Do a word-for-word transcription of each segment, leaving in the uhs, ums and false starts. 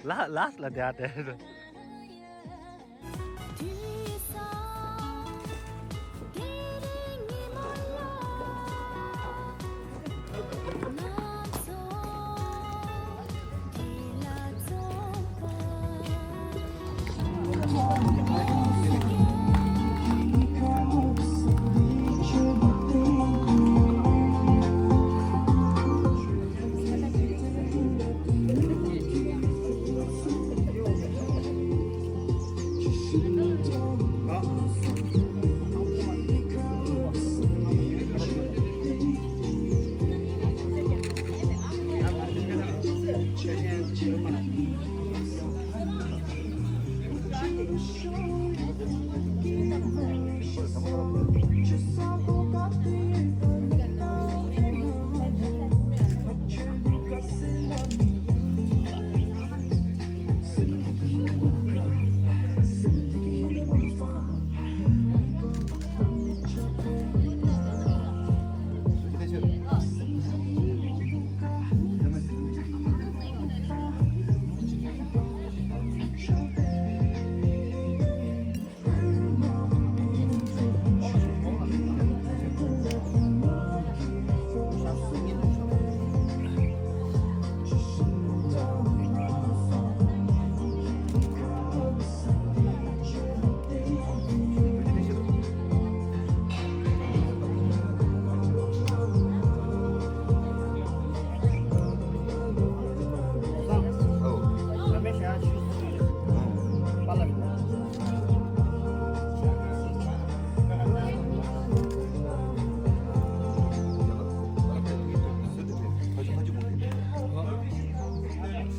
ལ་ལ་ལ་དེ་ཨ་དེ།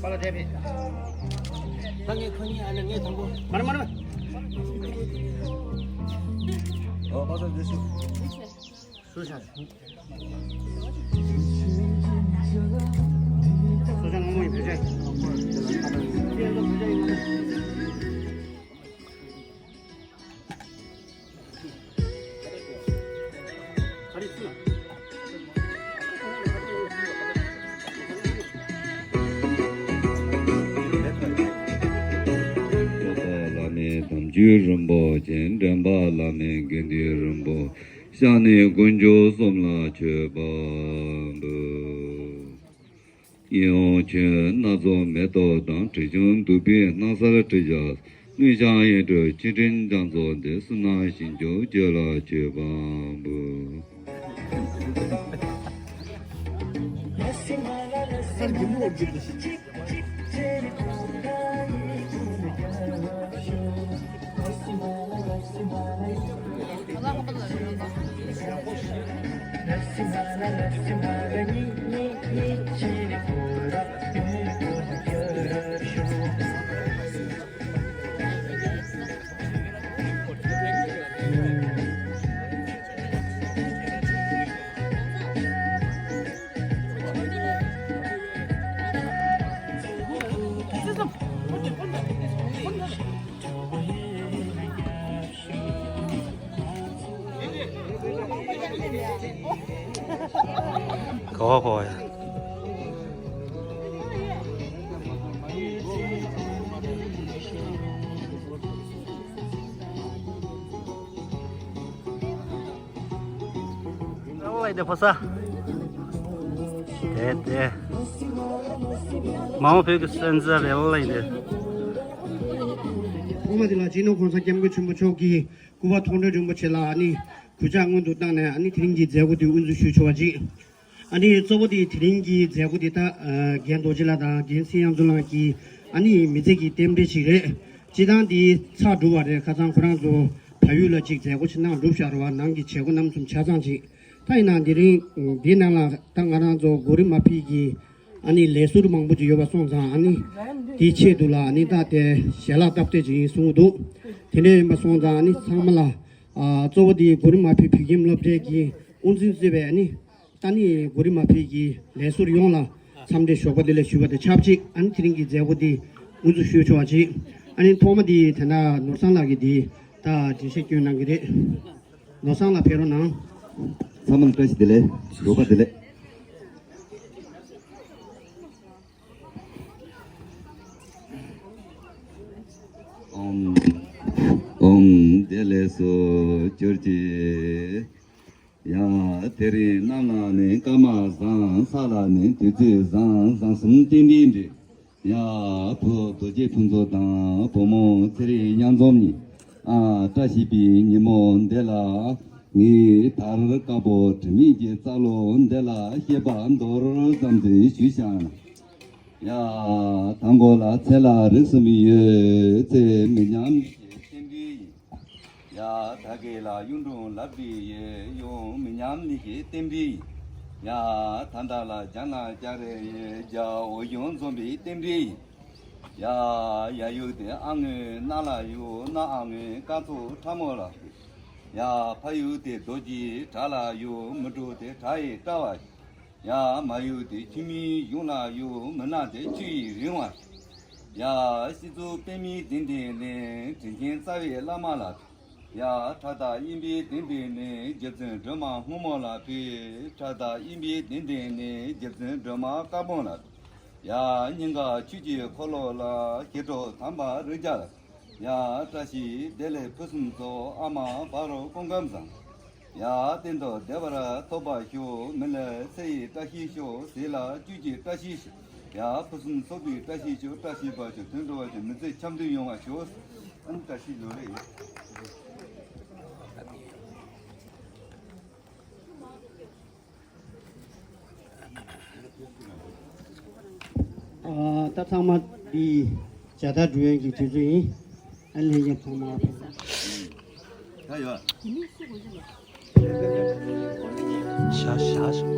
པཱ་ལགས་བསྡད་པས། ད་ངས་ཁོ་གཉིས་ཨ་ནི་ངས་དང་པོ། མ་རེད་མ་རེད་མ་རེད། ཨོ་པཱ་ལགས་འདི་སུ། སུ་ཤ། སུ་ཤ་ངོ་མ་ཡིན་བེད་སྤྱད། བླ་མའི་དམ་ཆོས་རིན་པོ་ཆེ། འདྲེན་པ་བླ་མའི་དགེ་འདུན་རིན་པོ་ཆེ། ཤ་ནི་དཀོན་མཆོག་གསུམ་ལ་མཆོད་པ་འབུལ། ཡིད་འོང་ཆོས་སྣ་ཚོགས་མེ་ཏོག་དང་། དྲི་བྱུང་བདུག་སྤོས་སྣང་གསལ་དྲི་ཆབ། དངུལ་ཕྱག་གཡས་འཁྲུད་ཆུ་ཕྲན་རྒྱ་མཚོ་འདི། བསོད་ནམས་ཞིང་སྐྱོང་ཆོས་ལ་མཆོད་པ་འབུལ། ག་བ་ག་བ་ཡ། ཨ་ལས་དེ་ཕོ་ས། དེ་དེ། མ་འོངས་བོད་ཀྱི་སོན་རྩ་རེད་ལ་ཡིན་དེ། ཨོ་མ་དེ་ལ་སྤྱི་ནོར་༸གོང་ས་༸སྐྱབས་མགོན་ཆེན་པོ་མཆོག་གིས་སྐུ་པར་མཐོང་གྲོལ་རིན་པོ་ཆེ་ལ་ཨ་ནི་གུས་ཕྱག་སྔོན་དུ་བཏང་ནས། ཨ་ནི་དེ་རིང་གི་མཛད་སྒོ་དེ་དབུ་འཛུགས་ཞུ་ཆོག་པ་ཅིག་ཨ་ནི་གཙོ་བོ་དེ་དེ་རིང་གི་མཛད་སྒོ་འདི་ད་ཨ་རྒན་རྡོ་རྗེ་ལགས་དང་རྒན་ཚེ་དབྱངས་ཚུལ་ཁྲིམས་ལགས་ཀྱིས་ཨ་ནི་མི་ཚེ་གི་རྟེན་འབྲེལ་ཞིག་རེད། སྤྱི་བཏང་འདི་ཚར་གྲུབ་པ་རེད། ཁ་སང་ཁོ་རང་ཚོ་བལ་ཡུལ་ལ་ཅིག་མཛད་སྒོ་ཞིག་གནང་གྲུབ་བཞག་རེད་བ། ནང་གི་བྱེད་སྒོ་རྣམ་གསུམ་ཆ་ཚང་ཅིག་ད་ཡིན་ན་དེ་རིང་འདིའི་ནང་ལ་ད་ང་རང་ཚོ་གོ་རིམ་མ་ཕིག་གི་ཨ་ནི་ལས་ཟུར་མང་པོ་ཅིག་ཡོད་པ་སོང་ཙང་ཨ་ནི་དེའི་ཆེད་དུ་ལ་ཨ་ནི་ད་དེ་ཞལ་ལག་སྟབས་བདེ་ཅིག་ཡིན་གསུངས་འདུག་དེ་འདྲ་ཡིན་པ་སོང་ཙང་ཨ་ནི་ཚང་མ་ལ་ཨ་གཙོ་བོ་དེ་གོ་རིམ་མ་ཕིག་བོད་ཁྱིམ་སློབ་གྲྭའི་གི་དབུ་འཛིན་གཙོས་པའི་ཨ་ནི་ད་ནི་གོ་རིམ་མ་ཕིག་གི་ལས་ཟུར་ཡོངས་ལ་འཚམས་འདྲི་ཞོགས་པ་བདེ་ལེགས་ཞུ་བ་དང་ཆབས་ཅིག་ཨ་ནི་དེ་རིང་གི་མཛད་སྒོ་འདི་དབུ་འཛུགས་ཞུ་ཆོག་པ་ཅིག་ཨ་ནི་ཐོག་མ་འདི་དེ་འདྲ་ནོར་བཟང་ལགས་ཀྱིས་འདི་ད་འགྲེལ་བཤད་སྐྱོན་གནང་གི་རེད། ནོར་བཟང་ལགས་ཕེབས་རོགས་གནང་། ཚང་མ་ལ་བཀྲ་ཤིས་བདེ་ལེགས། ཞོགས་པ་བདེ་ལེགས། ཨོམ། ཨོམ་བདེ་ལེགས་སུ་གྱུར་ཅིག་ཡ། དེ་རིང་གནམ་ལ་ནི་སྐར་མ་བཟང་། ས་ལ་ནི་དུས་ཚོད་བཟང་། བཟང་གསུམ་རྟེན་འབྲེལ་འགྲིག་ཡ། བུ་རྡོ་རྗེ་ཕུན་ཚོགས་དང་བུ་མོ་ཚེ་རིང་མཉམ་འཛོམས་ཉིན། ཨ། བཀྲ་ཤིས་པའི་ཉིན་མོ་འདི་ལ། ངས་དར་དཀར་པོ་དྲི་མེད་ཀྱི་རྩ་ལོ་འདི་ལ་བཤད་པ་མདོར་ཙམ་ཞིག་ཞུས་བཞག་ན། ཡ། དང་པོ་ལ་ཚེ་ལ་རིགས་གསུམ་ཡོད། ཚེ་མི་ཉམས་ཀྱི་རྟེན་འབྲེལ་ཡིན། ཡ། ད་གིན་ལ་གཡུང་དྲུང་ལ་བྲིས་ཡོད། གཡུང་མི་ཉམས་ནི་གི་རྟེན་འབྲེལ་ཡིན། ཡ། ད་ལྟ་ལ་རྒྱ་ནག་རྒྱ་རེ་ཡོད། རྒྱ་འོ་གཞོན་འཛོམས་པའི་རྟེན་འབྲེལ་ཡིན། ཡ། ཡ་ཡུལ་དེ་ཨ་སྔོན་གནའ་ལ་ཡོད། གནའ་ཨ་སྔོན་སྐར་ཚོགས་ཁྲ་མོ་ལ། ཡ། ཕ་ཡུལ་དེ་རྡོ་རྗེ་བྲག་ལ་ཡོད། མི་འགྲོ་དེ་བྲག་ཡི་བཀྲ་བ། ཡ། མ་ཡུལ་དེ་ཆུ་མིག་གཞུང་ལ་ཡོད། མི་ནག་དེ་ཆུ་ཡི་རིང་བ། ཡ། སྤྱི་གཙུག་པདྨའི་གདན་འདྲེན་ནས་དྲིན་ཆེན་རྩ་བའི་བླ་མ་ལ། ཡ། ཕྲག་དར་གཡས་པའི་གདན་འདྲེན་ནས་རྗེ་བཙུན་སྒྲོལ་མ་སྔོན་མོ་ལ་ཕེབས། ཕྲག་དར་གཡོན་པའི་གདན་འདྲེན་ནས་རྗེ་བཙུན་སྒྲོལ་མ་དཀར་པོ་ལ། ཡ། སྙིང་ག་ཆུ་སྐྱེས་འཁོར་ལོ་ལ། ཞི་ཁྲོ་དམ་པ་རིགས་བརྒྱ་ལ། ཡ། བཀྲ་ཤིས་བདེ་ལེགས་ཕུན་སུམ་ཚོགས། ཨ་མ་བར་དུ་སྐུ་ཁམས་བཟང་། ཡ། གཏན་དུ་བདེ་བར་ཐོབ་པར་ཤོག་མི་ལ་ཚེ་ཡི་བཀྲ་ཤིས་ཤོག་ཟས་ལ་བཅུད་ཀྱི་བཀྲ་ཤིས་ཤོག་ཡ། ཕུན་སུམ་ཚོགས་པའི་བཀྲ་ཤིས་ཤོག་བཀྲ་ཤིས་པར་ཤོག་དོན་འགྲུབ་པར་ཤོག་མི་ཚེ་འཆམ་མཐུན་ཡོང་བར་ཤོག་ཨ་ནི་བཀྲ་ཤིས་བདེ་ལེགས། ཨ། ད་ཚང་མ་འདི་བྱ་ལྟར་སྒྲུབ་ཡོན་གྱི་དུས་ཚོད་ཡིན། ཨ་ལྷན་རྒྱས་ཚང་མ་ཕེབས། ད་ཡོད། ཤ་ཤ་ཤ།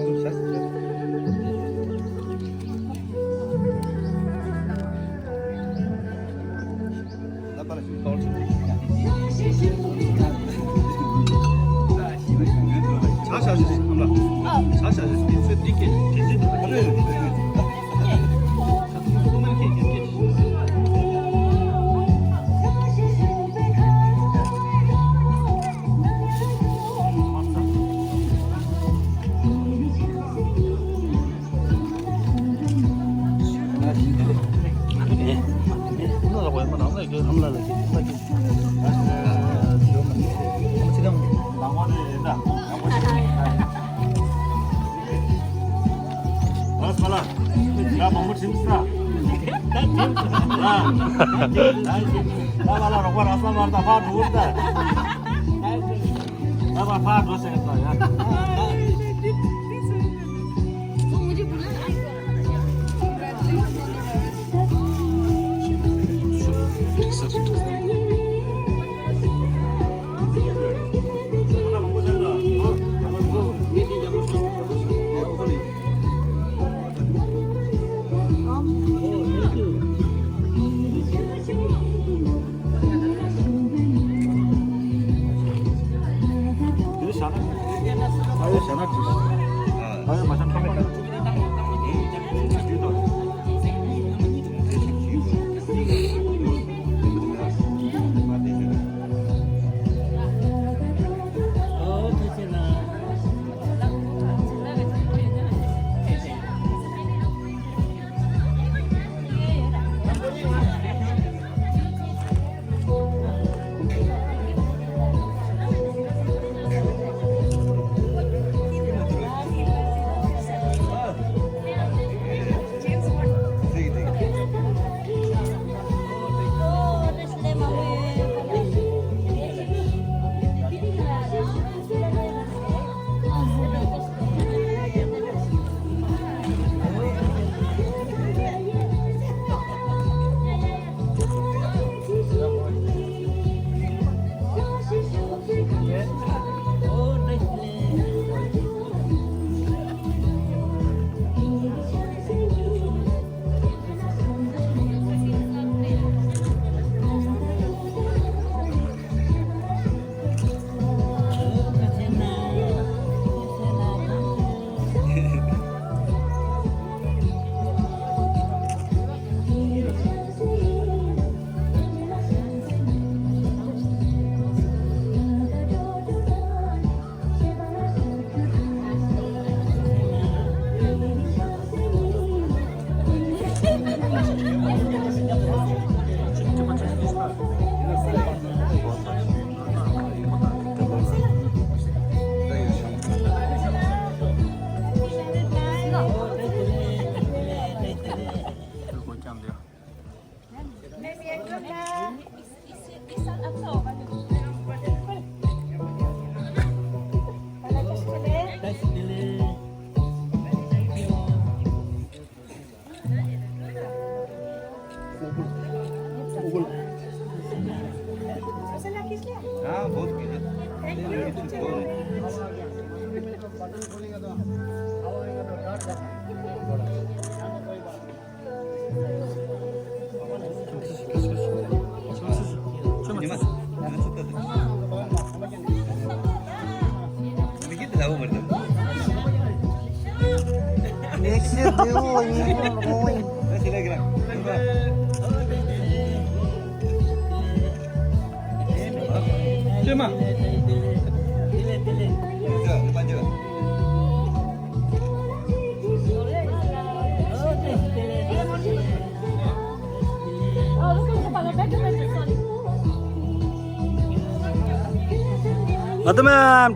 ང་དུ་མ་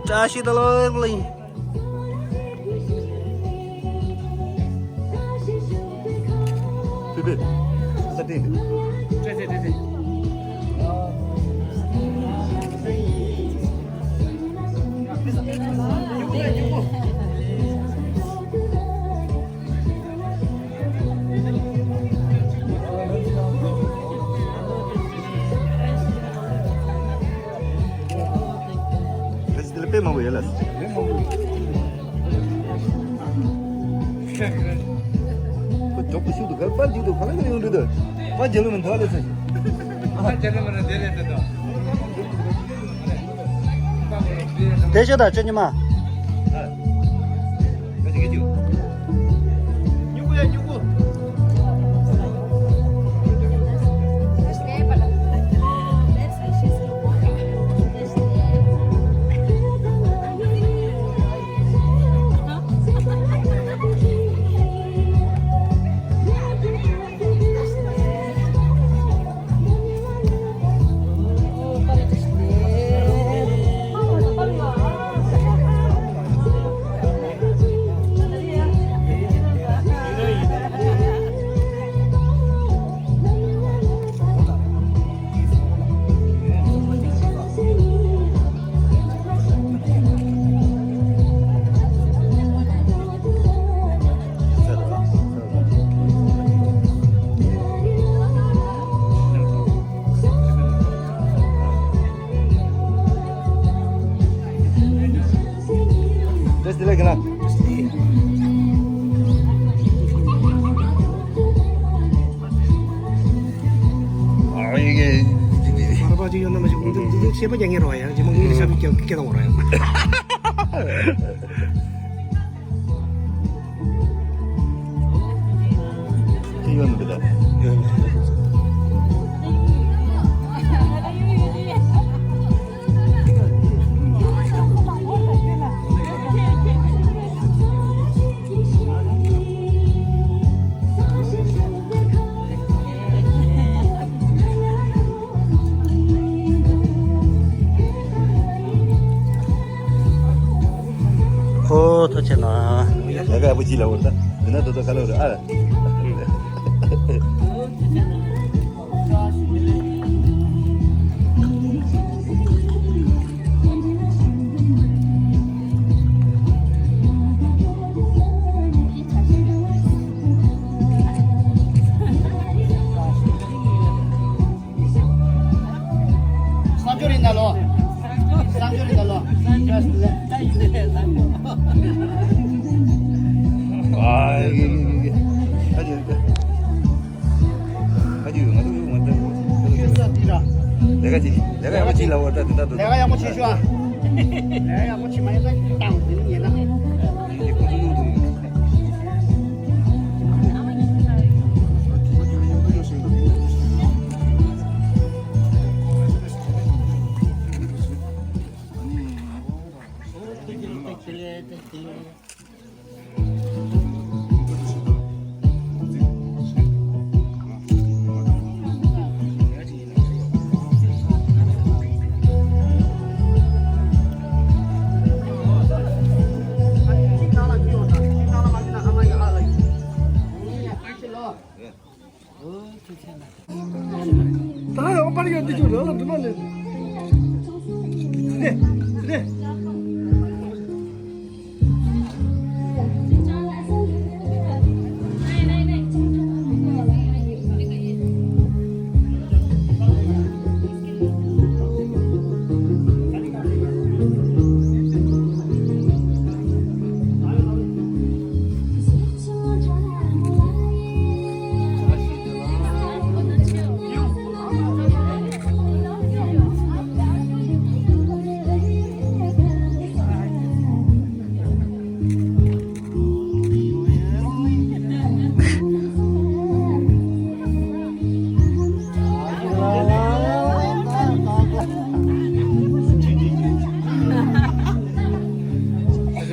བཀྲ་ཤིས་བདེ་ལེགས། དཔེ་མང་པོ་ཡོད་ལ། ཁོ་མགྱོགས་པོ་ཤུགས་འདུག་ག་པར་འཇུག་འདུག་ག་ལ་ག་ལ་ཡོང་འདུག་དོ། པ་རྒྱལ་ལོ་མི་འདུག་ལ་སོ། པ་རྒྱལ་ལོ་མི་འདུག་དེ་ལས་དེ་དོ། དེ་ཤོད་དང་ཅོ་ཉི་མ། བཀྲ་ཤིས་བདེ་ལེགས་རྒན་ལགས། ཨ་ཡེ་གེ། མར་པ་ཅིག་ཡོད་ན་མ་ཤེས། འདི་འདི་འདི་ཤེས་པ་རྒྱག་ངེས་རོ་ཡ། རྗེས་མ་ངེས་ལ་ཤ་བི་སྐད་སྐད་གཏོང་རོ་ཡ། ཁྱེད་ཡོད་ནི་འདི་ལ། ཨོ་ཐུགས་རྗེ་གནང་། ལས་ཀ་ཡག་པོ་ཅིག་ལ་འོ་ད། འདི་ན་དོ་དོ་ཁ་ལོ་རེད་ཨ། གསར་འབྱོར་ཡིན་ད་ལོ། གསར་འབྱོར་ཡིན་ད་ལོ། ཨ་ཡེ་ཡེ་ཡེ་ཡེ། ཨ་ཡེ་ཡེ་ཡེ། ཨ་ཡེ་ང་ཚོ་ང་ཚོ། ཁྱོད་ས་དེ་ར། ལས་ཀ་ཅིག་ལས་ཀ་ཡག་པོ་ཅིག་ལ་འོ་ད་དེ་འདྲ་འདུག་ལས་ཀ་ཡག་པོ་བྱེད་ཤོག་ཨ། ལས་ཀ་ཡག་པོ་བྱེད་མ་ཡིན་ན་བཏང་དེ་ནི་ཡིན་ན། ད་ཡང་པར་ཡང་འདི་ཚོ་རང་ལ་འདུག་མ་ལེ། དེ་དེ།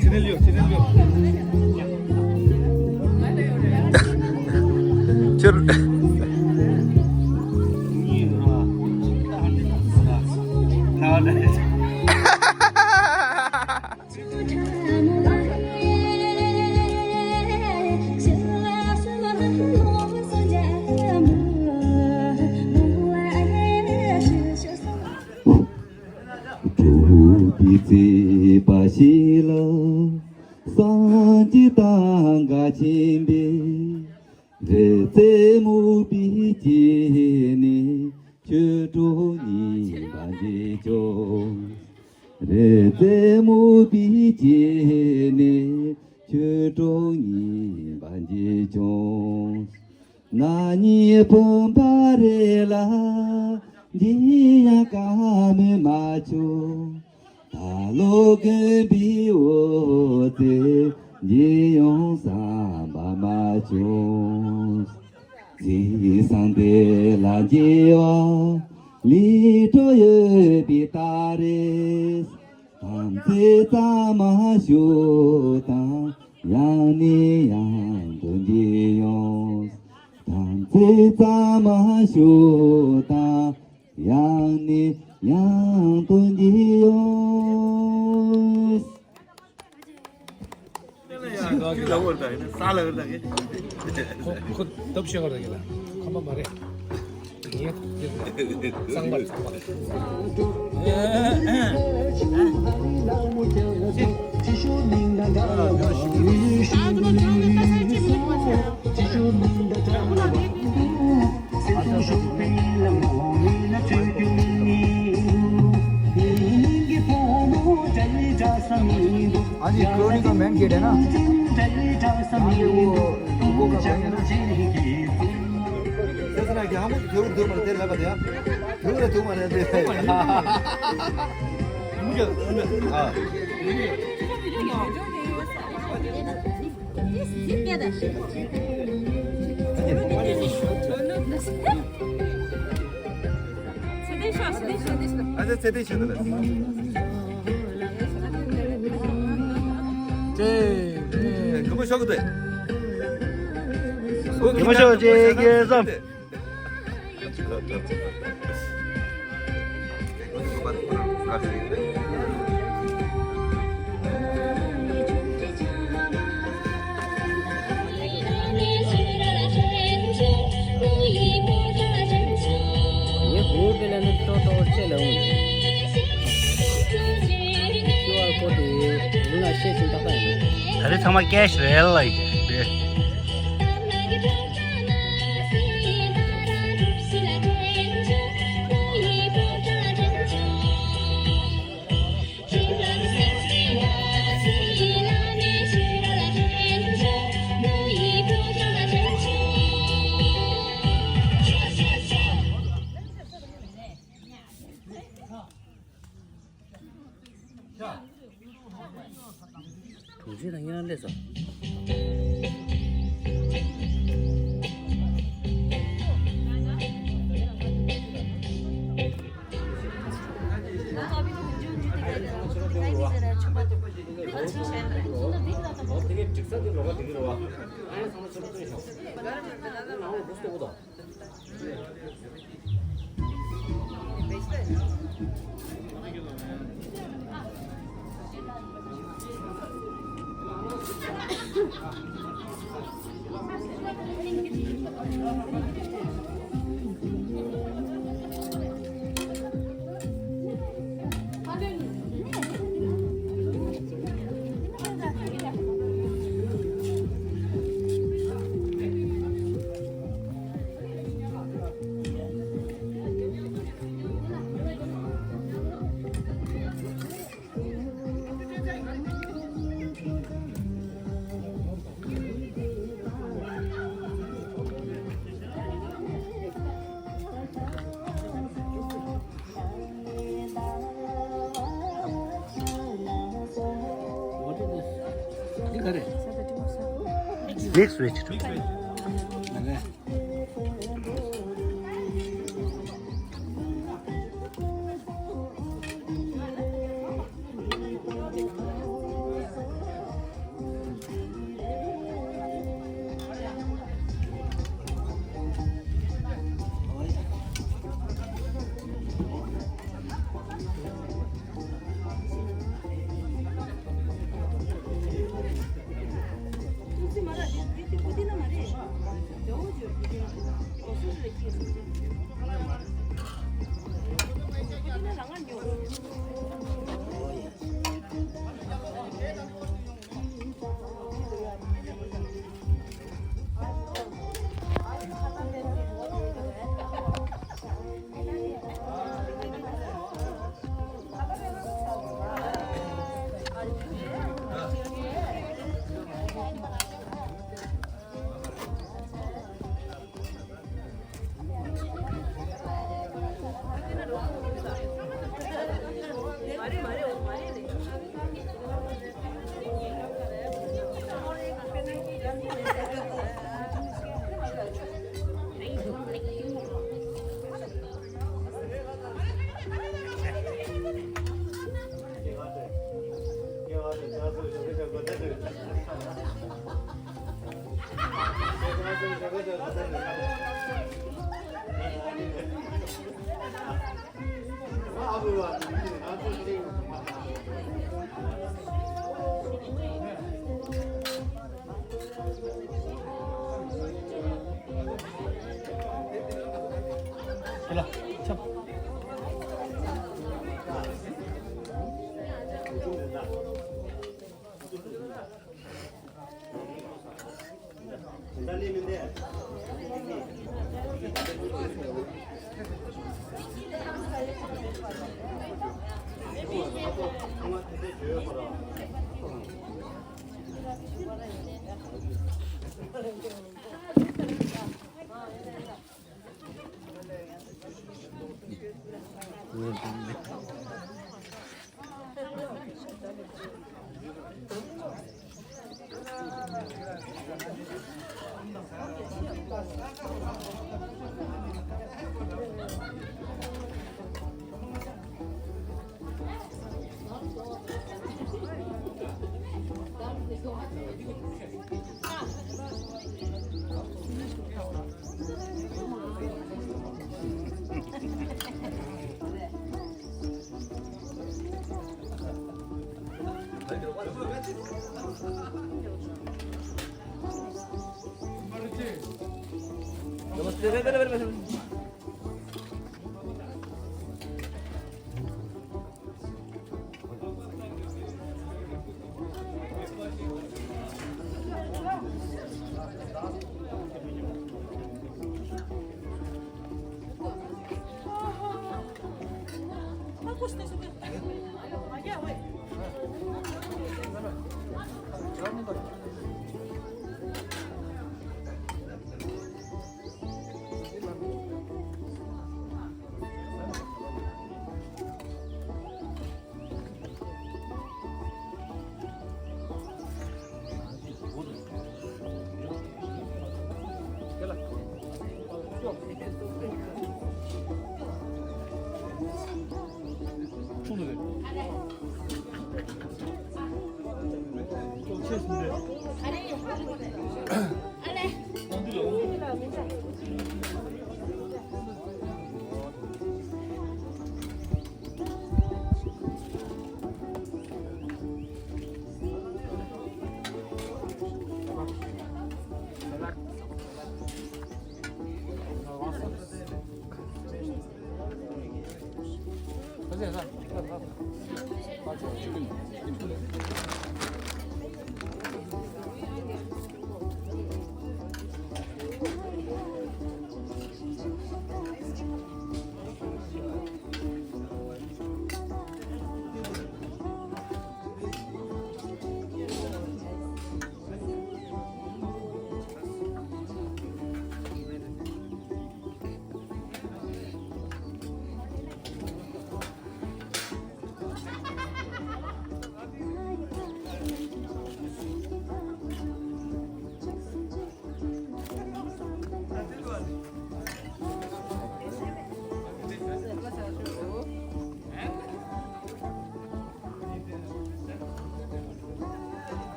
ཁྱོད། སྤྲུལ་པའི་བརྩེ་བ་ཞིག་ལ། སངས་རྒྱས་དང་དགའ་ཆེན་པོས། རི་རྩེ་སྨུག་པའི་དཀྱིལ་ནས་ཆོས་གྲོགས་གཉིས་པ་མཇལ་བྱུང་། རི་རྩེ་སྨུག་པའི་དཀྱིལ་ནས་ཆོས་གྲོགས་གཉིས་པ་མཇལ་བྱུང་། ན་ནིང་ཕུན་པ་རི་ལ་མཇལ་ཡང་བཀའ་མོལ་མ་བྱུང་། ད་ལོ་དགོན་པའི་འོད་ཟེར་མཇལ་ཡང་བསམ་པ་མ་བྱུང་། ཚེས་བཟང་འདི་ལ་མཇལ་བ་ལས་འཕྲོ་ཡོད་པའི་ད་རེས། དམ་ཚིག་གཙང་མ་ཞུ་དང་ཡང་ནས་ཡང་དུ་མཇལ་ཡོང་། དམ་ཚིག་གཙང་མ་ཞུ་དང་ཡང་ནས་ཡང་དུ་མཇལ་ཡོང་། ཁོ་ཁོ་སྟབས་ཤེས་ག་རེ་ཡིན་ལ་ཁམས་པ་མ་རེད། ངས་གཙང་པ་གཙང་པ། ཨ་ནི་ཀོ་ནི་ཀ་མེན་གེ་ཏེ་ན། ཨ་ནི་འོ་ཀོ་ཀ་མེན་གེ་ཏེ་ན། ཁྱེད་ཚོ་ན་གི་ཧ་མོ་དུག་དུག་མ་རེད་དེ་ལབ་པ་དེ་ཡ། དུག་རེད་དུག་མ་རེད་དེ། ཨ། ཨ་ཙི་ཚེ་བརྟན་ཞུ་དང་། ཅེས། གུ་མ་ཤོག་གི་དེ། གུ་མ་ཤོག་ཅེས་ཀྱེ་བསམ། ངས་གོང་དེ་ལ་ནི་ཏོག་ཏོག་ཅེས་ལ་འོང་། ཀིའུ་ཨར་ཀོ་ཌི་དེ་ང་ལ་ཤེས་ཤིང་ཏག་ཏག་ཡིན། ད་རེས་ཚང་མ་ཀེཤ་རེད་ལ་ཡིན་པས། གྲོང་ཁྱེར་དང་ཡང་སླེབས་སོང་། འདི་ག་རེད། Mix veg.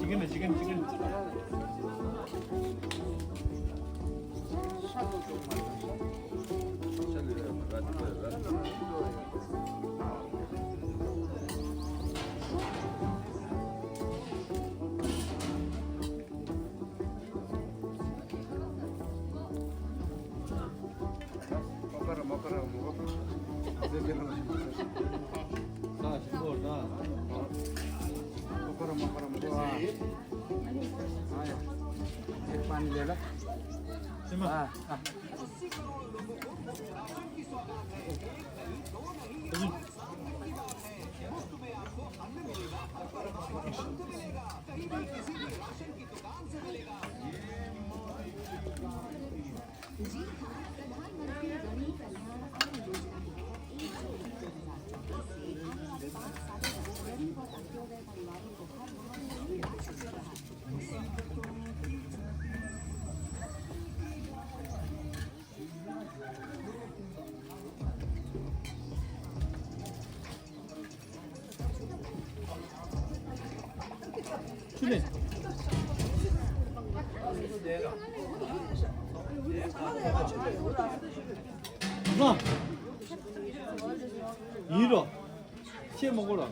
Chicken, chicken, chicken. पानी ले ला। ཆུ་ནས། ལ། ཡིན་རོ། ཆེ་མོ་གོ་ར།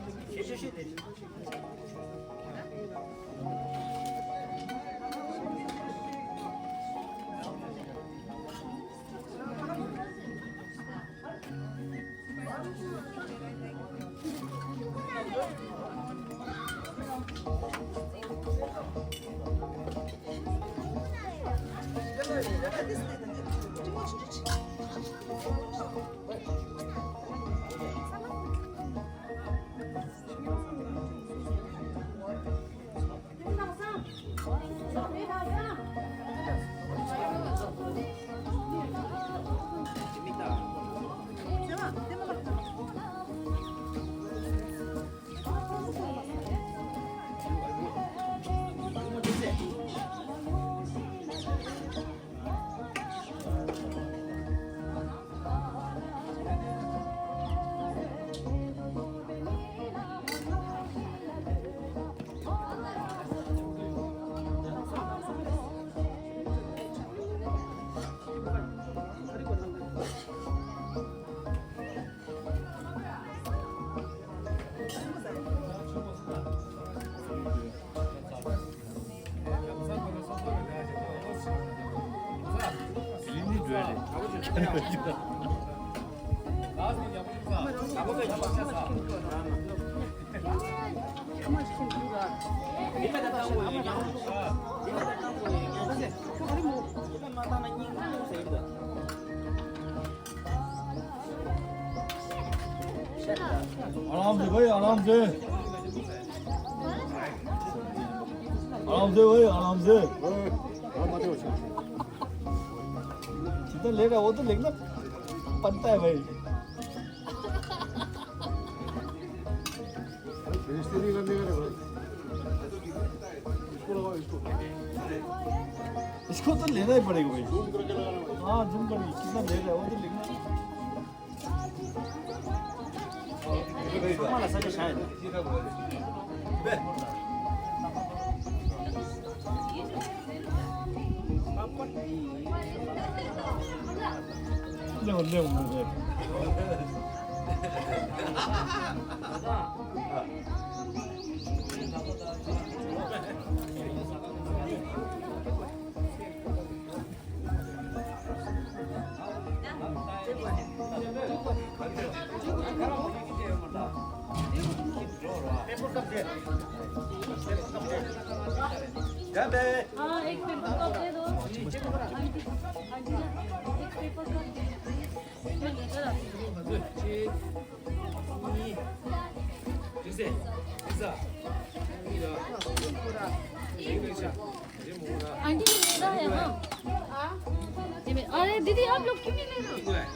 आराम से भाई, आराम से। आराम से भाई, आराम से। जितना लेट है, वो तो लेकिन बनता है भाई। इसको तो लेना ही पड़ेगा भाई। हाँ, जूम करके कितना लेट है, वो तो लेकिन हाँ, एक पेपर कप दे दो। आंटी, आंटी, एक पेपर कप दे दो। आंटी, ये मेरा है, हाँ। ये मे-, अरे दीदी, आप लोग क्यों नहीं ले रहे हो?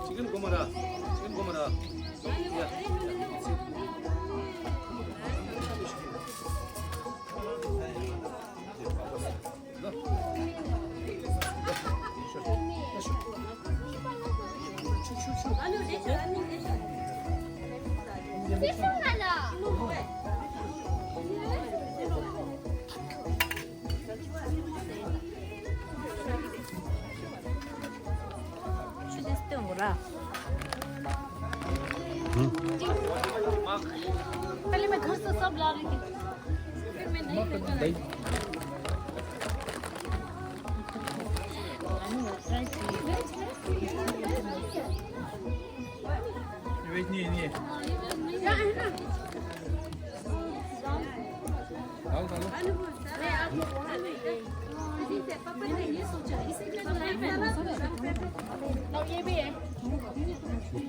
Chicken gomara, chicken gomara. पहले मैं घर से सब ला रही थी, फिर मैं नहीं लेकर आई।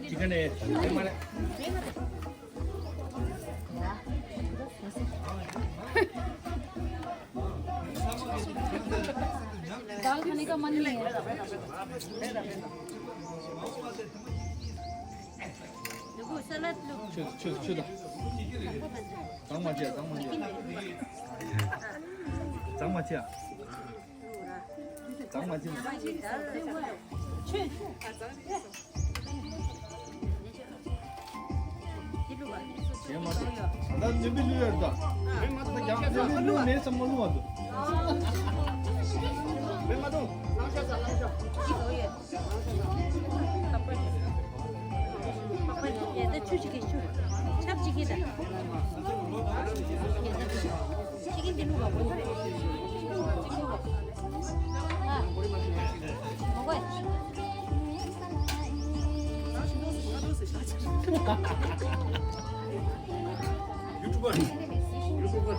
चिकन है। दाल खाने का मन नहीं है। देखो, ཆུ་ཆུ་ཆུ་དང་། གཙང་མ་བྱས། གཙང་མ་བྱས། གཙང་མ་བྱས། གཙང་མ་བྱས། ཆུ། ད་ནུས་པའི་ལུས་ཡོད་ད། ད་ཀྱང་ནུས་པའི་ལུས་མེད་ཙམ་མ་ལུས་པ་འདུག། མེད་མ་འདུག། ལང་ཤ་ཟ། ལང་ཤ། ད་ཆུ་ཅིག་གི་ཆུ། ཆབ་ཅིག་གི་ད། ཅིག་གི་འདི་ལུག་པ། ཨ། མོ་གོ། ཡུ་ཊུབ་པར། ཡུ་ཊུབ་པར།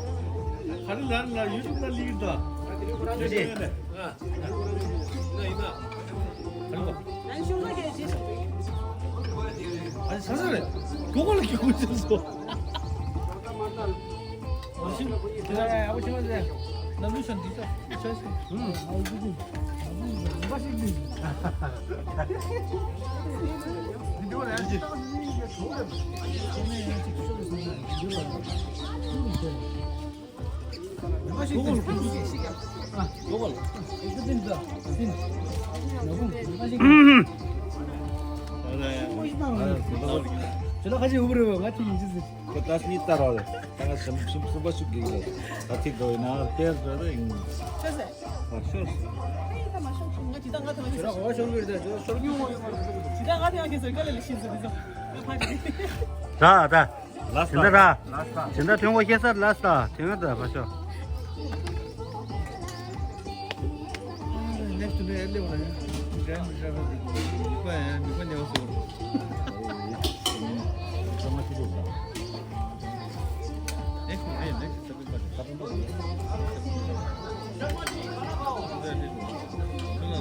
ག་རེ་ལ་ལ་ཡུ་ཊུབ་ལ་ལིག་ད། ཡུ་ཊུབ་པར། ཡིན་ན་ཡིན་ན། ཨ་ནི་ས་ས་རེད། གོ་གོ་ལ་གི་གོ་ཅི་སོ། ཨ་ཤི། ཨ་བོ་ཆེ་བ་ཟེར། ན་ལུ་ཤ་འདི་ད། ཤ་ཤ། ཨུམ། ཨ་བོ་འདི་འདི། འདི་འདི་འདི་འདི་འདི་འདི། ད་ད། ལ་ས། ཇི་འདྲ་ར། ཇི་འདྲ་ཐོན་གོ་ཤེས་ས་ལ་ས། དེ་ང་ད་ཕ་ཤོ། ནེགསི་ཊི་ནས་ཨེ་ལེ་བ་ལ་ཡང་འདྲ་མི་འདྲ་བ་འདུག་པ་ཡང་མི་པ་ཉེ་བ་སོ། ནེགསི་ཊི་ཨེ་ནེགསི་ཊི་ས་པི་པ་ཁ་ཏོན་པ།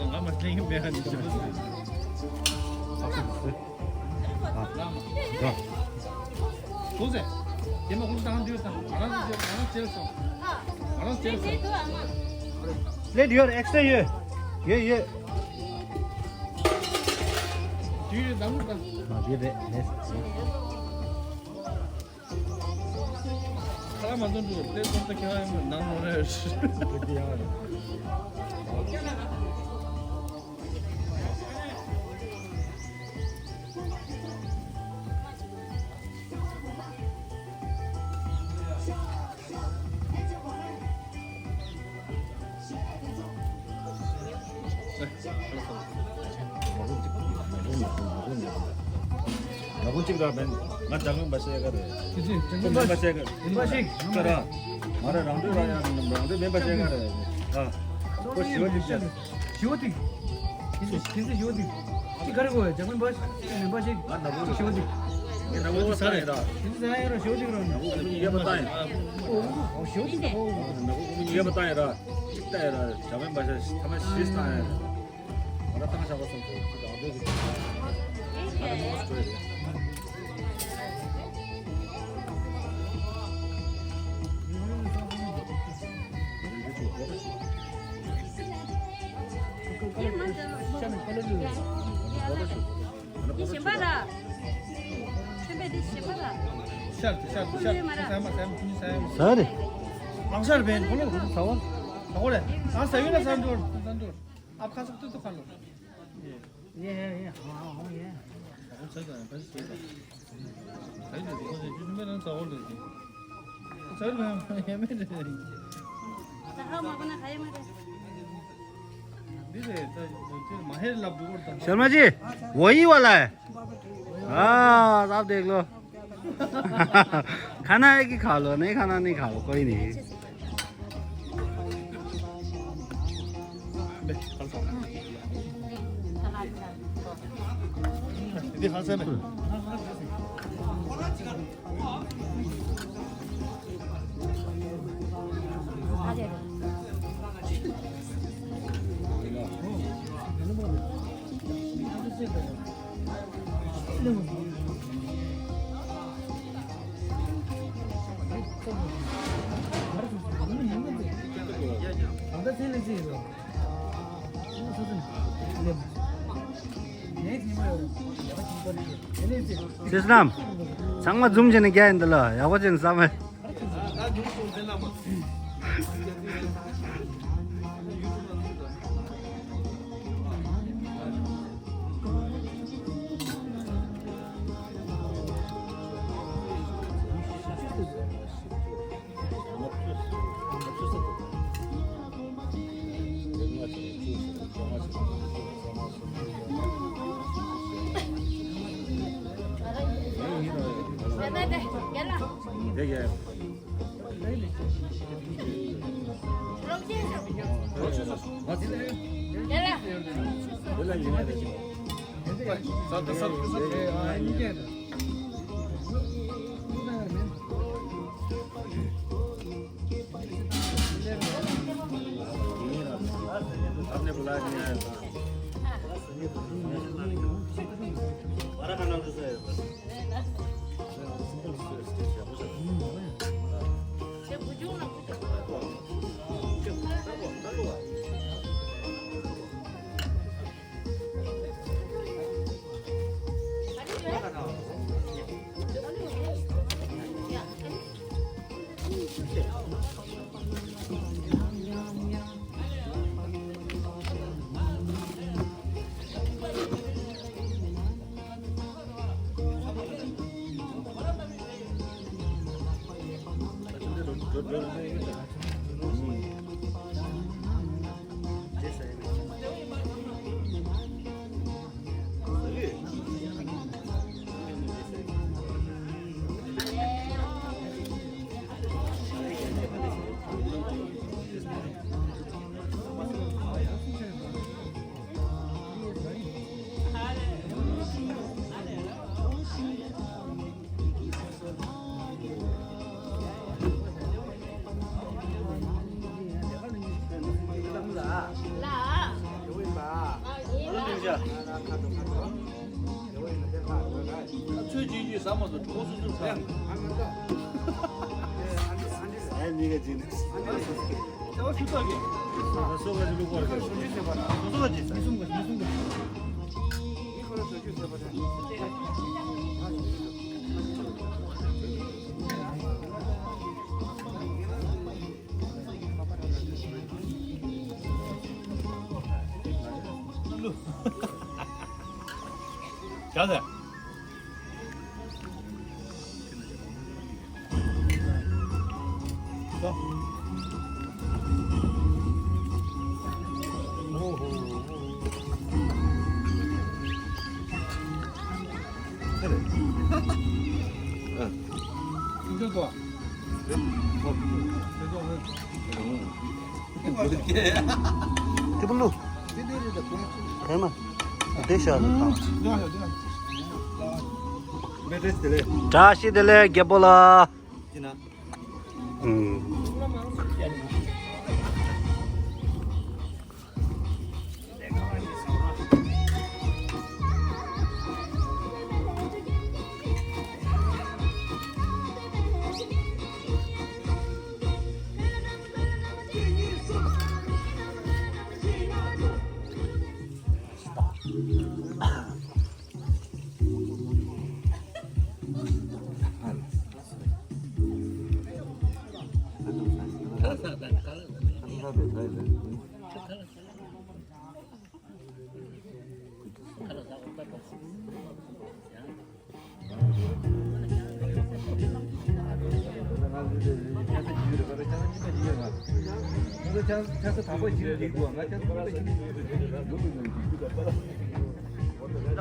ང་མ་ལེན་མེད་ཧ་ནི་ཞིབ་པ། ཨ། ཨ། ཨ། ཟེར། དེ་མ་ཁུངས་བཏང་དུས་དང་། ང་རང་ཚོ་ང་རང་བྱས་སོང་། ང་རང་བྱས་སོང་། ལེ་ཡོད། ཨེག་སི་ཊ་ར་ཡོད། ཡོད་ཡོད། དུས་ཡོད་དང་དང་། ཨ། དེ་རེད་རེད། ཁ་ལག་མ་འདོན་འགྲོ། དེ་ཙམ་དུ་ཁྱེད་རང་ནང་ལོག་རེད། དེ་ཡང་རེད། ང་ཀུན་གཅིག་ར་མེན། ང་ཇག་མེན་པ་ཤེས་ག་རེད། ཁྱེད་ཀྱིས་ཇག་མེན་པ་མེན་པ་ཤེས་ག་རེད། མེན་པ་ཞིག་ཀ་ར། ང་ར་རང་འདོད་ར་ཡང་རང་འདོད་མེན་པ་ཤེས་ག་རེད། ཨ། ཁོ་ཞི་བ་ཏིག་ཅན། ཞི་བ་ཏིག། ཁྱེད་ཀྱིས་ཁྱེད་ཀྱིས་ཞི་བ་ཏིག་ཅིག་ག་རེ་གོ། ཇག་མེན་པ་ཞིག་མེན་པ་ཞིག་ང་ནག་པོ་ཞི་བ་ཏིག། ངས་ནག་པོ་ས་རེད་ར། ཁྱེད་ཀྱིས་ཟ་ཡ་ར་ཞི་བ་ཏིག་ར། ནག་པོ་ཀུ་མི་ཉིད་ཡོད་པ་ལྟ་ཡིན། ཨོ་ཞི་བ་ཏིག་ད། ཨོ་ནག་པོ་ཀུ་མི་ཉིད་ཡོད་པ་ལྟ་ཡིན་ར། ཅིག་ལྟ་ཡིན་ར། ཇག་མེན་པ་ཤ་ཐ་མ་ཤིས་ལྟ་ཡིན་ར། ང་ད་ཏང་ཞག་པ་སོང་ཚོ་ཅིག་གང་འདོད་ཀྱི་ང་ད་མོ་སྤྲོད་རེད། འདི་གཞན་པ་ར། ཆོས་པའི་འདི་གཞན་པ་ར། ཤར་ཤར་ཤར་ས་མ་ས་མ་ཁུ་ནི་ས་ཡ། ས་རེད། ལང་ཤར་བས་ཁོ་ལོ་ཁོ་ཚ་བ། ཚ་བ་རེད། ཨ་ས་ཡུལ་ལ་ས་འདོར་ས་འདོར། ཨ་ཁ་སོག་ཏུ་ཏུ་ཁ་ལོ། ཡེ་ཡེ་ཡེ་ཧ་ཧ་ཧོ་ཡེ། ཁོ་ཚ་ད་ཁ་སོག་ཏུ། ད་ཡིན་ཏེ་ཁོ་ཚོས་ཅི་མེད་ན་ཚ་བ་ལོ་ཡིན། शर्मा जी, वही वाला है। हाँ, आप देख लो। खाना है कि खा लो, नहीं खाना नहीं खा लो, कोई नहीं। སེམས་ནང་ཚང་མ་འཛུམ་བྱས་ནས་རྒྱག་ཡིན་འདི་ལ་ཡག་པོ་བྱས་ནས་བསམ་མེད། आपने बुलाया नहीं आया था। हमारा खाना तो सर। ཚོད་ཅིག་ཅིག་ཟ་མ་སོང་གྲོགས་སུ་སུ་ཟ། ཨ་ནི་ག་ཅིག་ནི། ཨ་ནི་ག་ཅིག་ནི། ད་བ་ཤུ་ཏོག་གི། ད་སོ་ག་ཅིག་ལུག་གོར་གི། སོ་ག་ཅིག་ཟ། སོ་ག་ཅིག་ཟ། ཉི་གསུམ་ག་ཉི་གསུམ་ག་ཉི་གསུམ་ག་ཡ་ཟེར། ཏི་པུ་ལུ། དེ་མ། དེ་ཤ་ནི་ཐང་། བཀྲ་ཤིས་བདེ་ལེགས་རྒྱལ་པོ་ལགས། ཨུམ།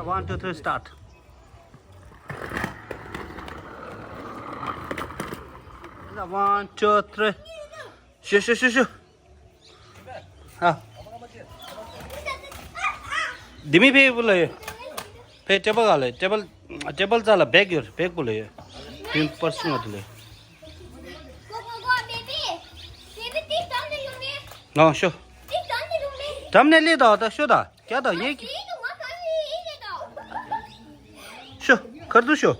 One, two, three, start. One, two, three. ཤུ་ཤུ་ཤུ་ཤུ། ཨ། དེ་མི་ཕེ་བུ་ལ་ཡོད། ཕེ་ཊེ་བལ་ག་ལ་ཡོད། ཊེ་བལ་ཊེ་བལ་རྩ་ལ་བེག་ཡོད། བེག་བུ་ལ་ཡོད། ཕིན་པར་སི་ང་དུ་ལ་ཡོད། ནང་ཤོ། འགྲམ་ནས་སླེབས་དང་ད་ཤོ་ད་རྒྱ་དང་ཡེ་གི། ཤོ་ཁར་དུ་ཤོ།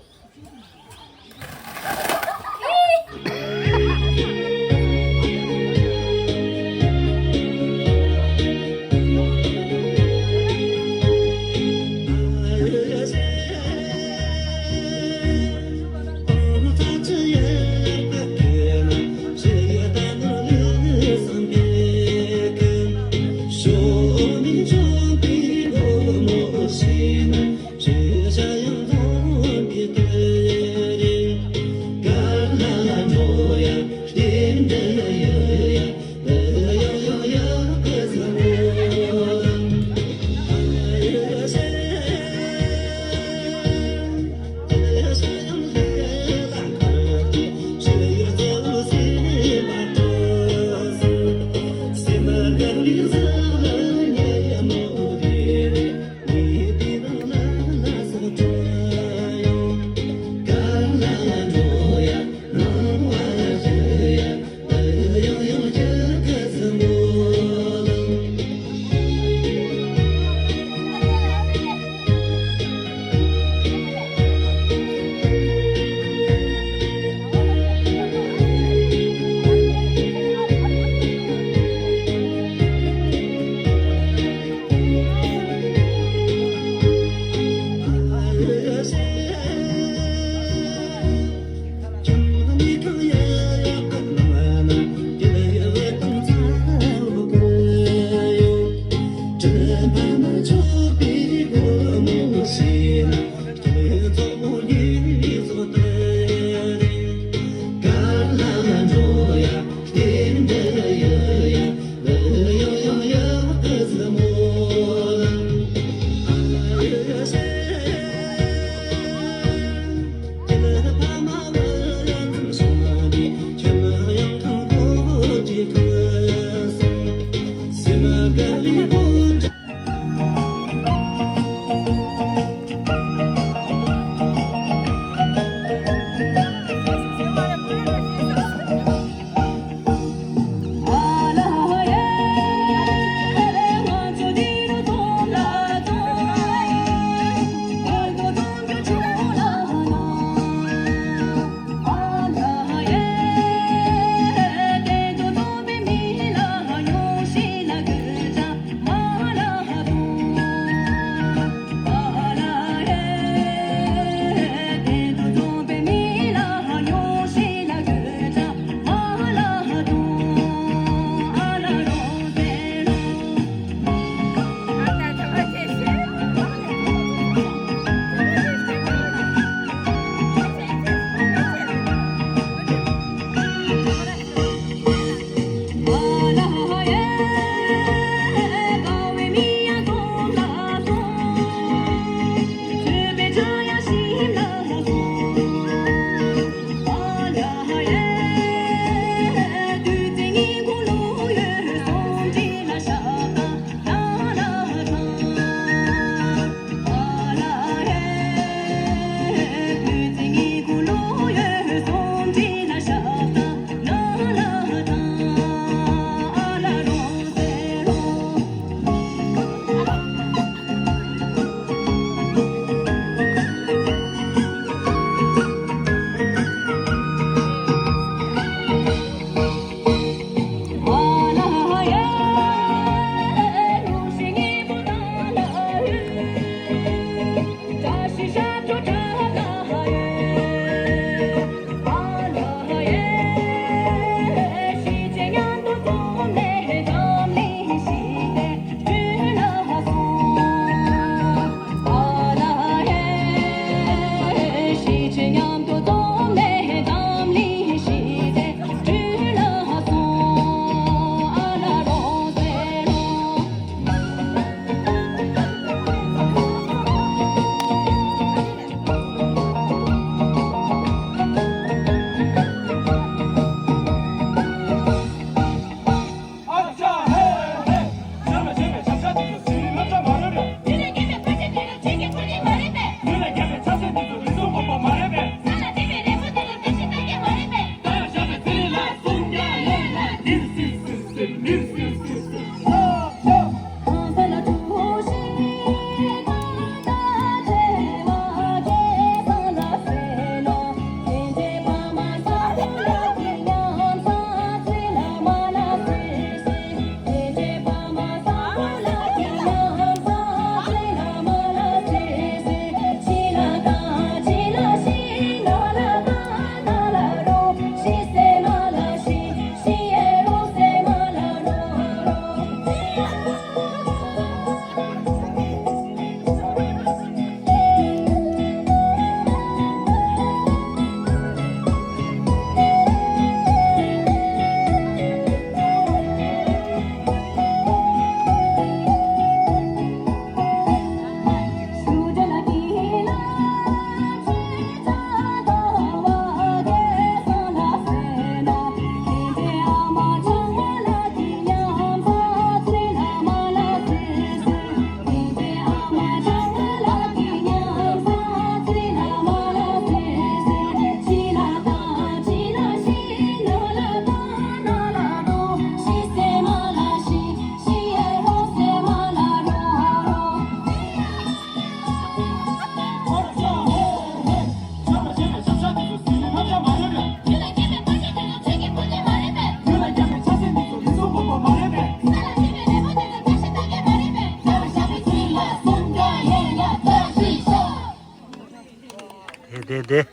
དེ་དེ་དེ།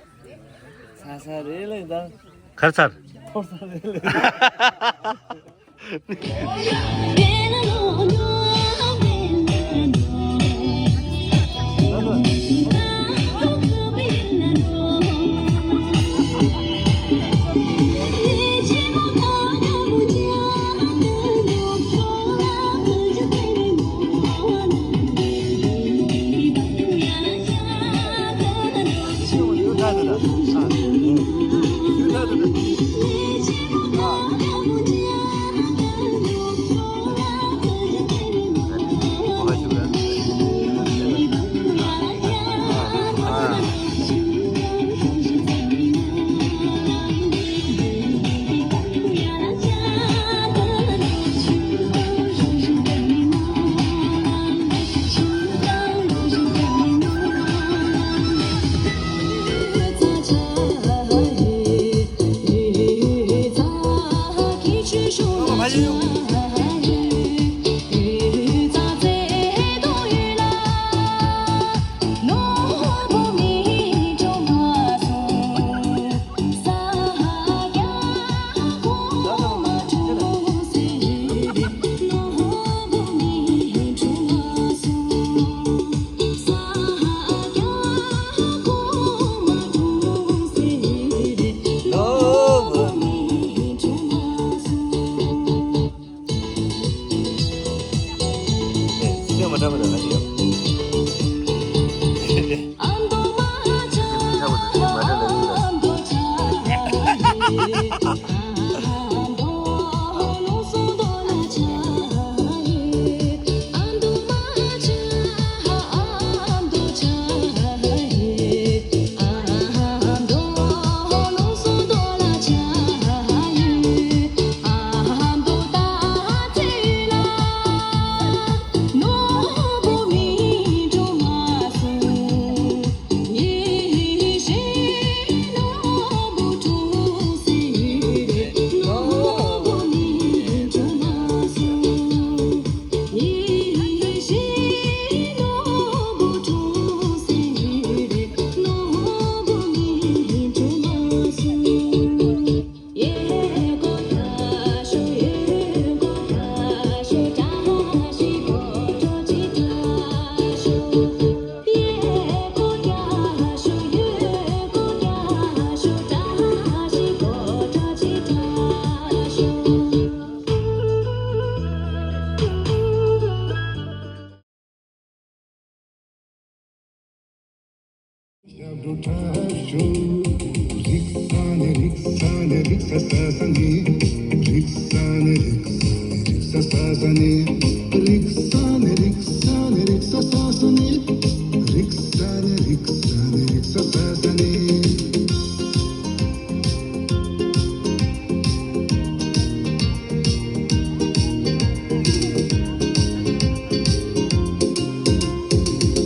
ཚར་ཚར་རེད་ལེ་ད། གར་ཚར། ཐོར་ཚར་རེད་ལེ།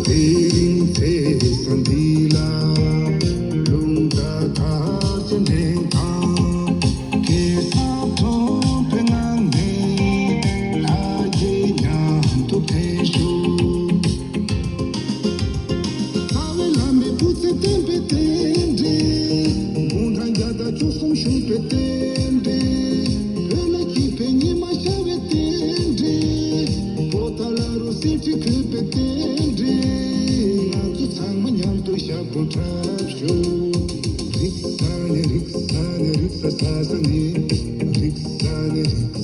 དེ་རིང་ཚེས་འདི་ལ་རླུང་རྟ་དར་ཅན་འདྲེན་དང་། གེ་སར་ཁྲོམ་པའི་ངང་ནས་ལྷ་རྗེ་མཉམ་དུ་འཕེལ་ཤོག་རྩ་བའི་བླ་མའི་སྐུ་ཚེ་བརྟན་པའི་རྟེན་འབྲེལ། དགུང་གྲངས་བརྒྱ་དང་བཅུ་གསུམ་བཞུགས་པའི་རྟེན་འབྲེལ། བོད་ལ་སྐྱིད་པའི་ཉི་མ་ཤར་བའི་རྟེན་འབྲེལ། པོ་ཏཱ་ལ་རུ་གསེར་ཁྲི་འཁོད་པའི་རྟེན་འབྲེལ། ང་ཚོ་ཚང་མ་མཉམ་དུ་ཞབས་བྲོ་འཁྲབ་ཤོག་རིག་ས་ནས་རིག་ས་ནས་རིག་ས་ས་ས་ནས། རིག་ས་ནས་རིག་ས་ནས་རིག་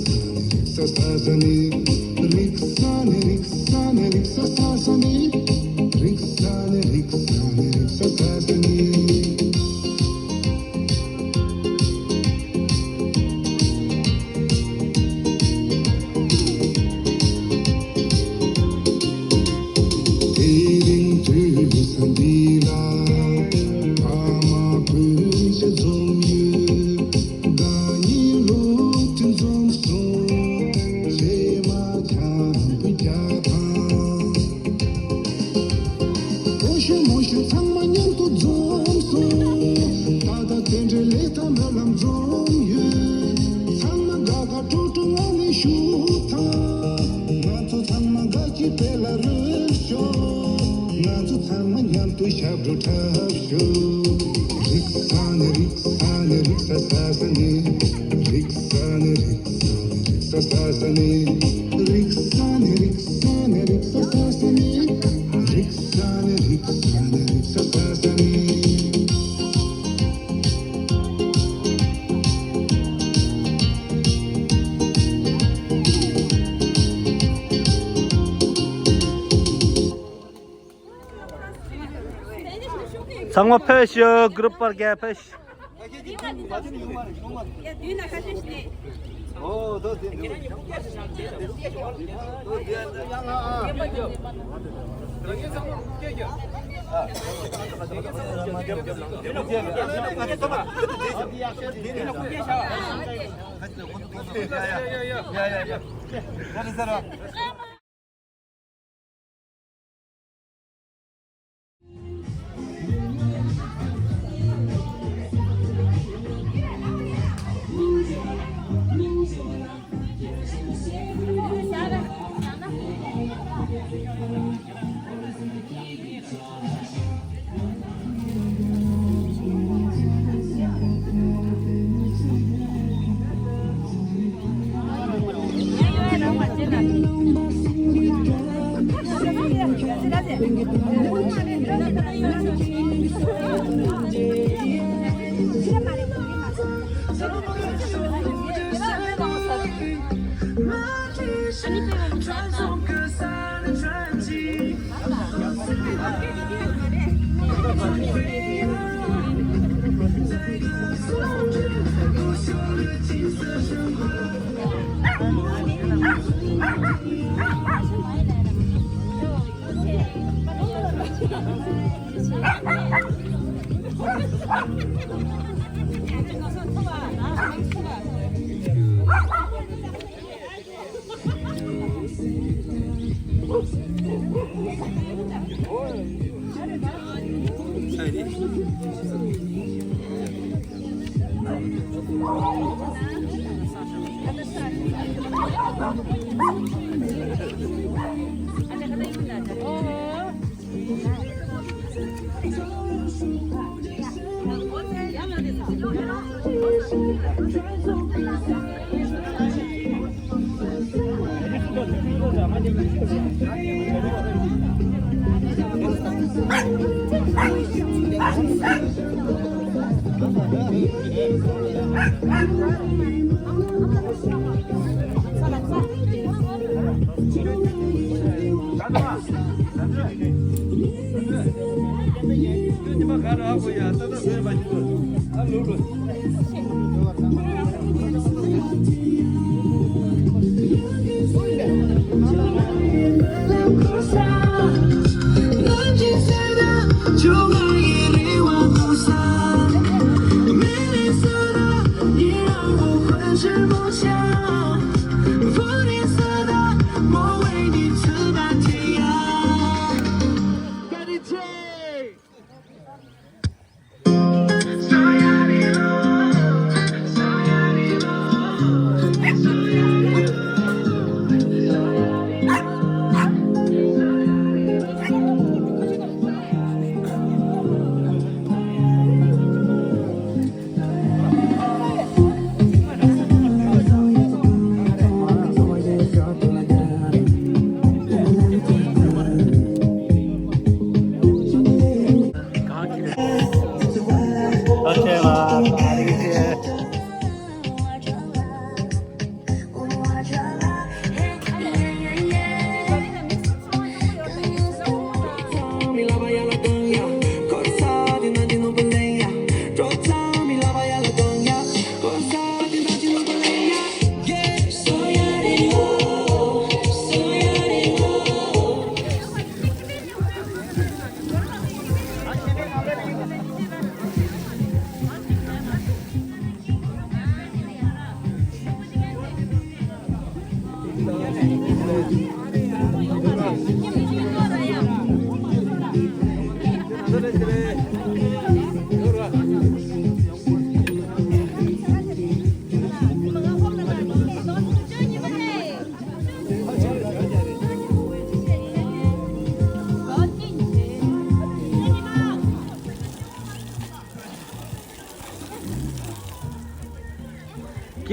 ས་ས་ས་ནས། རིག་ས་ནས་རིག་ས་ནས་རིག་ས་ས་ས་ནས། རིག་ས་ནས་རིག་ས་ནས་རིག་ས་ས་ས་ནས། དེ་རིང་དུས་སུ་འདི་ལ་ཕ་མ་སྤུན་མཆེད་འཛོམས་ཡོད། དགའ་ཉེ་སློབ་ཕྲུག་འཛོམས་སོང་། བྱེ་མ་འཆམ་པོ་རྒྱག་དང་། ཕོ་གཞོན་མོ་གཞོན་ཚང་མ་མཉམ་དུ་འཛོམས་སོང་། ད་ལྟ་རྟེན་འབྲེལ་ལས་དང་སྨོན་ལམ་འཛོམས་ཡོད། ཚང་མ་དགའ་དགའ་སྤྲོ་སྤྲོ་ངང་ནས་བཞུགས་དང་། ང་ཚོ་ཚང་མ་དགའ་སྐྱིད་དཔལ་ལ་རོལ་ཤོག་ང་ཚོ་ཚང་མ་མཉམ་དུ་ཞབས་བྲོ་འཁྲབ་ཤོག་རིག་ས་ནས་རིག་ས་ནས་རིག་ས་ས་ས་ནས། རིག་ས་ནས་རིག་ས་ནས་རིག་ས་ས་ས་ནས། རིག་ས་ནས་རིག་ས་ནས་རིག་ས་ས་ས་ནས། རིག་ས་ནས་རིག་ས་ནས་རིག་ས་ས་ས་ནས། ཚང་མ་ཕེབས་ཤོག་གུ་རུབ་པར་རྒྱལ་ཕེབས་ཤོག་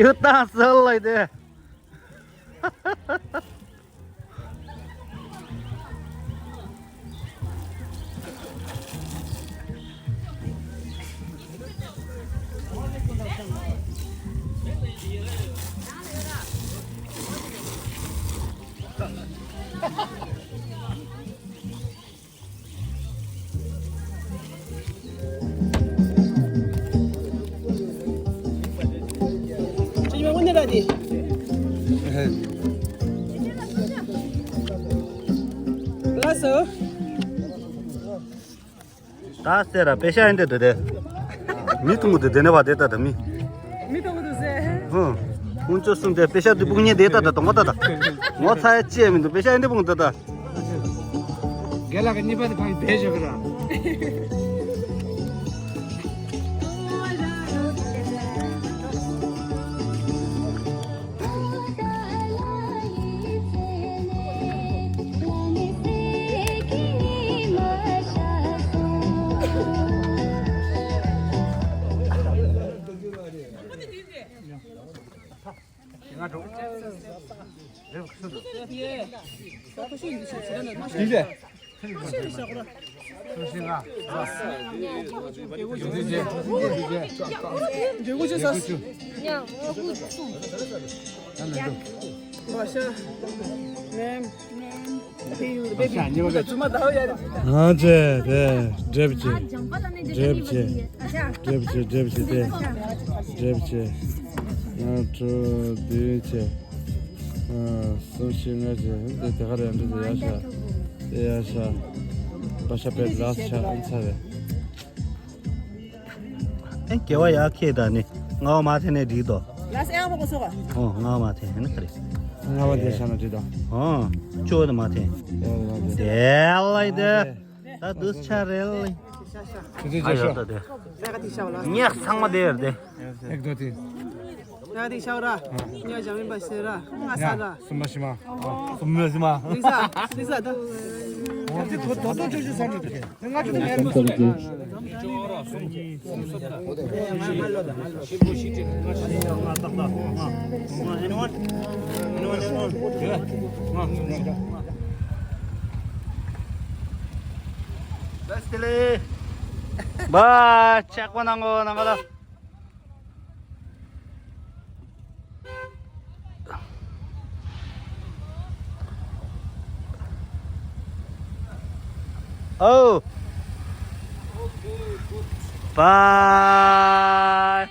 ཁྱོད་ད་སུ་ལ་དེ། ད་ཟེར་ར་པེ་ཤ་ཡིན་དེ་དེ་དེ། མི་ཐུང་གི་དེ་དེ་ནས་བ་དེ་ད་ད་མི། མི་ཐུང་གི་དུ་ཟེར། ཧུ། ཁོང་ཚོ་གསུམ་དེ་པེ་ཤ་དེ་སྤུངས་ཉེ་དེ་ད་ད་དོང་བ་ད་ད། ངོ་ཚ་ཡ་ཅི་ཡ་མི་འདུག་པེ་ཤ་ཡིན་དེ་སྤུངས་ད་ད། རྒན་ལགས་ཀྱི་གཉིས་པ་དེ་ཕ་གི་བེད་ཞོག་གི་ར། ཨ་ཅེ་དེ་འགྲེབ་ཅེ། འགྲེབ་ཅེ་འགྲེབ་ཅེ་དེ། འགྲེབ་ཅེ་འགྲེབ་ཅེ་དེ། ང་དྲུག་བདུན་ཅེ། ཨ་གསུམ་བཞི་ལྔ་ཅེ་དེ་དེ་ག་རེ་འགྲེབ་ཅེ་ཡ་ཤ། དེ་ཡ་ཤ། པ་ཤ་པེ་ལ་ཤ་ཨན་ཚ་རེ། ཨེ་དགེ་བ་ཡག་ཁྱེད་ད་ནི་ང་བ་མ་ཐེ་ནས་འགྲིག་དོ། ལ་སེ་ཨ་བ་གོ་སོ་ག་ཨོ་ང་བ་མ་ཐེ་ནི་ག་རེ། ང་བ་དེ་ཤ་ན་འགྲིག་དོ། ཨོ་ཅོ་ནི་མ་ཐེ། དེ་ལ་དེ། ད་དུས་ཆ་རེ་ལ། དེ་དེ་ཨ་ཡོད་ད་དེ། ཉག་ཚང་མ་དེ་ཡོད་དེ། ཨེག་དོ་དེ། ཡ་དེ་ཤ་ར། ཉ་ཇ་མིན་པ་ཤེ་ར། ང་ས་ར། སུམ་མ་ཤི་མ། སུམ་མ་ཤི་མ། ལི་ས། ལི་ས་ད། ང་ཚོ་དོ་དོ་ཅོ་ཅོ་ས་འགྲོ་དེ། ང་ཚོ་ནས་མ་སུམ་ཅོ་ཅོ། Bye. ཆག་པ་ནང་གོ་ནང་གོ་ལ། Oh. Okay, good. Bye.